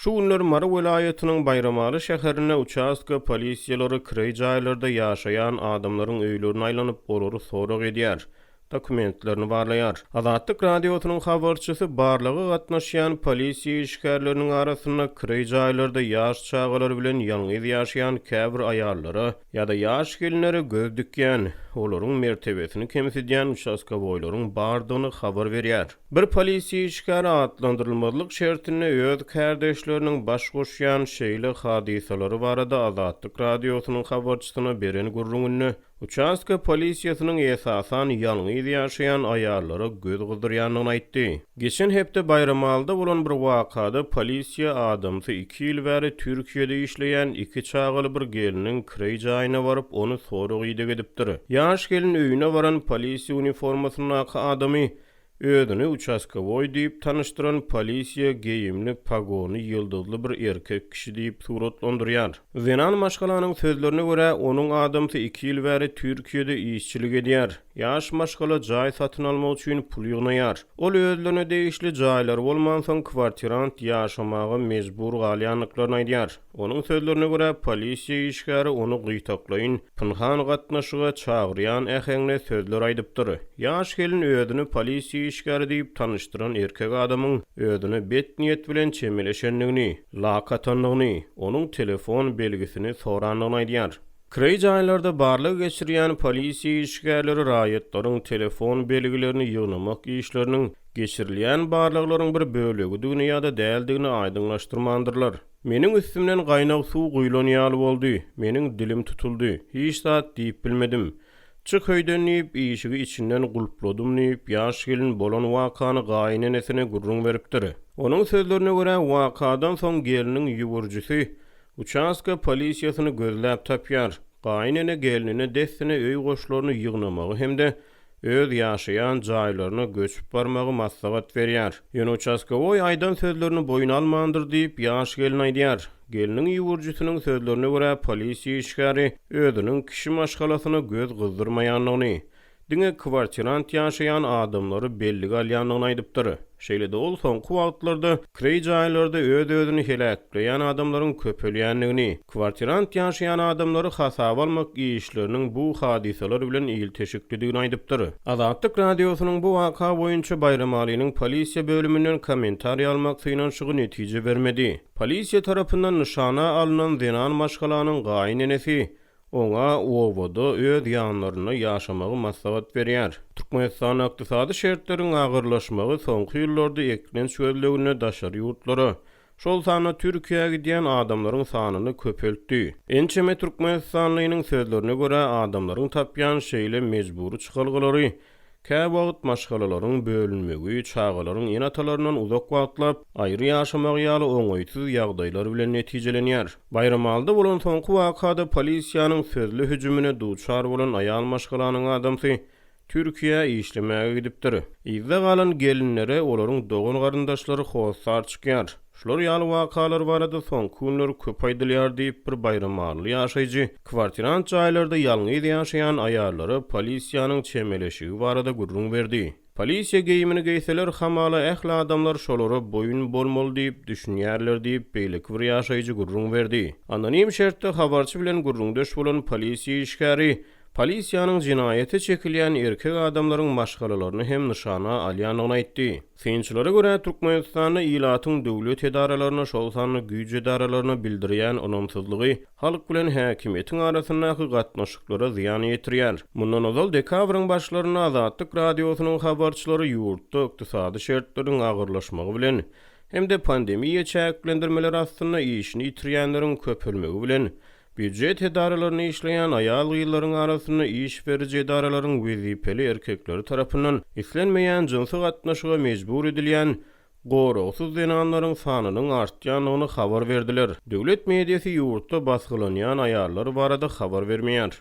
Şu günler Mary welaýatynyň Baýramaly şäherinde uçastka polisiýalary kireý jaýlarda ýaşaýan adamlaryň öýlerine aýlanyp, olary sorag edýär, dokumentlerini barlaýar. Azatlyk Radiosynyň habarçysy barlaga gatnaşýan polisiýa işgärleriniň arasynda kireý jaýlarda ýaş çagalary bilen ýalňyz ýaşaýan käbir aýallara ýa-da ýaş gelinlere göz dikýän, olaryň mertebesini kemsidýän uçastkowoýlaryň bardygyny habar berýär. Bir polisiýa işgäri atlandyrylmazlyk şertinde öz kärdeşleriniň baş goşýan şeýle hadysalary barada Azatlyk Radiosynyň habarçysyna beren gürrüňinde uçastka polisiýasynyň esasan ýalňyz ýaşaýan aýallara göz gyzdyrýandygyny aýtdy. Geçen hepde Baýramalyda bolan bir wakada polisiýa adamsy iki ýyl bäri Türkiýede işleýän iki çagaly bir gelniň kireý jaýyna baryp, ony sorag-ideg edipdir. Ýaş gelin öýüne baran polisiýa uniformasyndaky adamy Özüni uçastkowoý diýip tanyşdyran polisiýa geýimli pogony ýyldyzly bir erkek kişi diýip suratlandyrýar. Zenan maşgalanyň sözlerine görä, onuň adamsy iki ýyl bäri Türkiýede işçilik edýär. Ýaş maşgala jaý satyn almak üçin pul ýygnaýar. Ol özlerine degişli jaýlary bolmansoň kwartirant ýaşamaga mejbur galýandyklaryny aýdýar. Onuň sözlerine görä, polisiýa işgäri ony gytaklaýyn, pynhan gatnaşyga çagyrýan äheňde sözler aýdypdyr. Ýaş gelin özüni polisiýa işgäri diýip tanyşdyran erkek adamyň özüne bet niýet bilen çemeleşendigini, lak atandygyny, onuň telefon belgisini sorandygyny aýdýar. Kireý jaýlarda barlag geçirýän polisiýa işgärleri raýatlaryň telefon belgilerini ýygnamak işleriniň geçirilýän barlaglaryň bir bölegidigini ýa-da däldigini aýdyňlaşdyrmandyrlar. Meniň üstümden gaýnag suw guýlan ýaly boldy, meniň dilim tutuldy, hiç zat diýip bilmedim. Çyk öýden diýip, işigi içinden gulpladym diýip, ýaş gelin bolan wakany gaýynenesine gürrüň beripdir. Onuň sözlerine görä, wakadan soň gelniň ýüwürjisi uçastka polisiýasyny gözläp tapýar. Gaýynene gelnine dessine öý goşlaryny ýygnamagy hem-de öz ýaşaýan jaýlaryna göçüp barmagy maslahat berýär. Ýöne uçastkowoý aýdan sözlerini boýun almandyr diýip, ýaş gelin aýdýar. Gelniň ýüwürjisiniň sözlerine görä, polisiýa işgäri özüniň kişi maşgalasyna göz gyzdyrmaýandygyny, diňe kwartirant ýaşaýan adamlary bellige alýandygyny aýdypdyr. Şeýle-de ol soňky wagtlarda kireý jaýlarda öz-özüni heläkleýän adamlaryň köpelýändigini, kwartirant ýaşaýan adamlary hasaba almak işleriniň bu hadysalar bilen ilteşiklidigini aýdypdyr. Azatlyk Radiosynyň bu waka boýunça Baýramalynyň polisiýa bölüminden kommentariý almak synanyşygy netije bermedi. Polisiýa tarapyndan nyşana alnan zenan maşgalanyň gaýynenesi Oňa obada öz ýanlarynda ýaşamagy maslahat berýär. Türkmenistanda ykdysady şertleriň agyrlaşmagy soňky ýyllarda eklenç gözleginde daşary ýurtlara, şol sanda Türkiýä gidýän adamlaryň sanyny köpeltdi. Ençeme türkmenistanlynyň sözlerine görä, adamlaryň tapýan şeýle mejbury çykalgalary Käwagt maşgalalaryň bölünmegi, çagalaryň ene-atalaryndan uzak wagtlap aýry ýaşamagy ýaly oňaýsyz ýagdaýlar bilen netijelenýär. Baýramalyda bolan soňky wakada polisiýanyň sözli hüjümine duçar bolan aýal maşgalanyň adamsy Türkiýä işlemäge gidipdir. Yzda galan gelinlere olaryň dogan-garyndaşlary hossar çykýar. Şular ýaly wakalar barada soňky günler köp aýdylýar diýip, bir baýramalyly ýaşaýjy kwartirant jaýlarda ýalňyz ýaşaýan aýallara polisiýanyň çemeleşigi barada gürrüň berdi. Polisiýa geýimini geýseler, hamala ähli adamlar şolara boýun bolmaly diýip düşünýärler diýip, beýleki bir ýaşaýjy gürrüň berdi. Anonim şertde habarçy bilen gürrüňdeş bolan polisiýa işgäri polisiýanyň jenaýata çekilýän erkek adamlaryň maşgalalaryny hem nyşana alýandygyny aýtdy. Synçylara görä, Türkmenistanda ilatyň döwlet edaralaryna, şol sanda güýç edaralaryna bildirýän ynamsyzlygy halk bilen häkimiýetiň arasyndaky gatnaşyklara zyýan ýetirýär. Mundan ozal dekabryň başlarynda Azatlyk Radiosynyň habarçylary ýurtda ykdysady şertleriň agyrlaşmagy bilen hem-de pandemiýa çäklendirmeleri astynda işini ýitirýänleriň köpelmegi bilen Býujet edaralarynda işleýän aýal-gyzlaryň arasynda iş beriji edaralaryň wezipeli erkekleri tarapyndan islenmeýän jynsy gatnaşyga mejbur edilýän goragsyz zenanlaryň sanynyň artýandygyny habar berdiler. Döwlet mediasy ýurtda basgylanýan aýallar barada habar bermeýär.